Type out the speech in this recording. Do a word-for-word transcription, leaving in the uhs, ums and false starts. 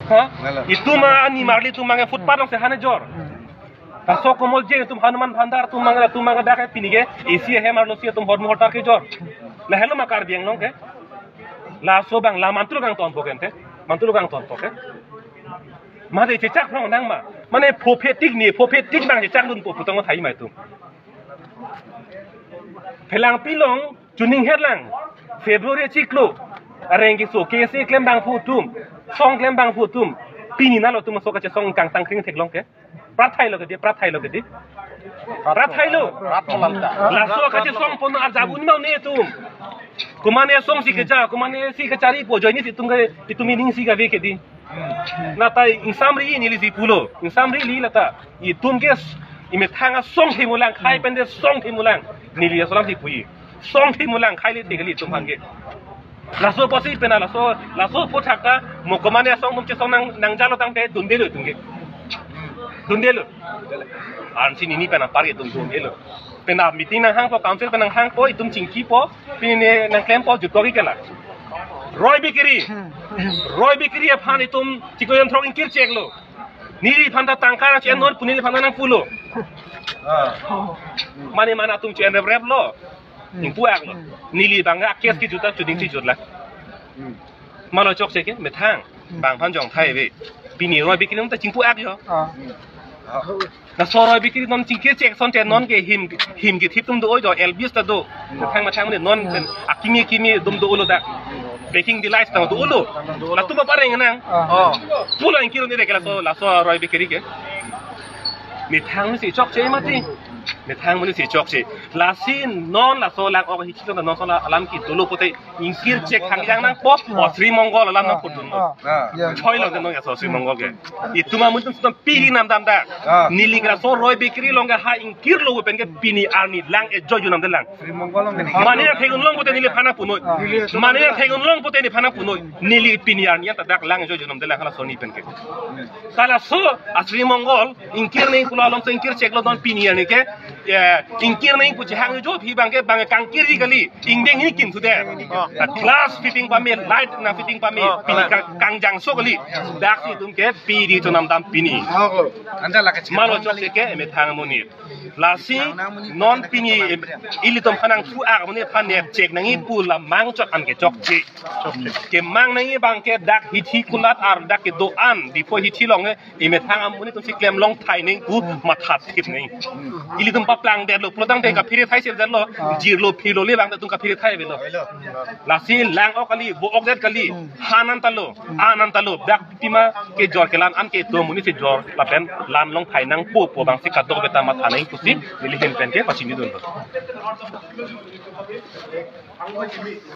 Ha? Itum ma animarli atum ma footpath along si han kejor. Laso Kamalajong atum, Hanuman Bhandar atum ma, atum ma dak pini ke A C ahem arlo si atum hor muhor tar kejor. Lahelo ma Karbi Anglong ke. Laso abang la mantu lo kangtonpo ke ante. Mantu lo kangtonpo ke. Mate chechak phrong nang ma. Mane phophe tik ni, phophe tik abang chechak dunpo pu tong thai ma itum. Phelangpi along chuning herlang. February chiklo. Areng keso, K S A klem abang pu atum, song klem abang pu atum. Pini nalo atum so kachesong kangtang kring theklong ke. Prathai lo ke di, prathai lo ke di. Prathai lo. Prathai lo. Laso kachesong pon arjabu ni ma ne atum. Komatne asong si keja, komatne si kacharipo, ajoine si itum ke, itum ining si kave ke di. Lata ingsamri neli si pulo, ingsamri li lata. Itum ke s-, imethang asong themulang, khai pen de song themulang. Neli aso alam si puji. Song themulang, khai le thek kali itum aphan ke. Laso apotsi pena laso, laso aphuthak ta mo komatne asong atum chesong nang, nangjalo tangte dundelo itum ke. Dundelo. Ansi nini pen apar ke itum dundelo. Pena meeting nanghangpo, council pen nanghangpo, itum chingkipo, pini nangklempo, jutko ke la. Roy Bakery. Roy Bakery aphan itum chiklo jon throk ingkir cheklo. Neliphan ta tangka nang che-en non pu neliphan nangpulo. Ah. Mane mane atum che-en rep rep lo. Hmm. Ingpu-ak lo. Hmm. Neli abang a case kejut ta chuding si jutlang. Hmm. Malo chokche ke methang. Hmm. Bang aphan jong thai ave. Pini Roy Bakery atum ta chingpu-ak jo. Ah. Laso Roy Bakery atum chingkir chek ason che non ke him, him kethip atum do oi jo, L B S ta do. Methang methang mane non pen akimi akimi atum dolo dak. Baking delights ta dolo. Latum apa reng nang. Ah. Pulo ingkir un-e ke laso, laso Roy Bakery ke. Methang si chokche mati. Methang si chokche. Lasi non laso lang-ok hichi ta non so la alam ke dolo pute ingkir chek thangjang nangpo, o Sri Mongol alam nangpo dun. Ah, ah, ya. Choi lo dun ya so Sri Mongol ke. Itum amonit atum piri namdam dak. Ah. Neli ke laso Roy Bakery along ke ha ingkirlo pen ke pini arni lang-e joijui namdam lang. Sri Mongol along ke. Mane nangtheklong pute neliphan nangpunoi. Ah. Mane nangtheklong pute neliphan nangpunoi. Neli pini arni ta dak lang-e joijui namdam lang hala soni pen ke. Kalaso a Sri Mongol ingkir nangji pulo along so ingkir cheklo non pini arni ke. Ya, ingkir nangji pu chehang jo phi abang ke abang kangkirji kali. Ingdeng hini kim sudah. Glass fitting pame, light nangfitting pame, pini kang, kangjangso kali. Dak si itum ke piri chonamdam pini. Anta lake chiklo. Malo chokche ke methang amonit. Lasi non pini ilitum aphan nangpu-ak amonit aphan nep chek nangji pu la mang chot an ke chokche. Kemang nangji abang ke dak hithi kulat ar dak kedo-an Diphu hithi along ke imethang amonit atum si klem long thai nangji pu matha thip nangji. Ilitum paplangdetlo, pulotangte kaphere thai sep detlo, jirlo, phirlo le abang atum kaphere thai avelo. Lasi lang-ok kali, vo-ok det kali, hanan talo, anan talo, dak pima kejor kelan an ke itum amonit si jor lapen lan long thai nangpo pu abang si kadokave ta matha nangji pusi neli ahin pen ke pachini dunlo.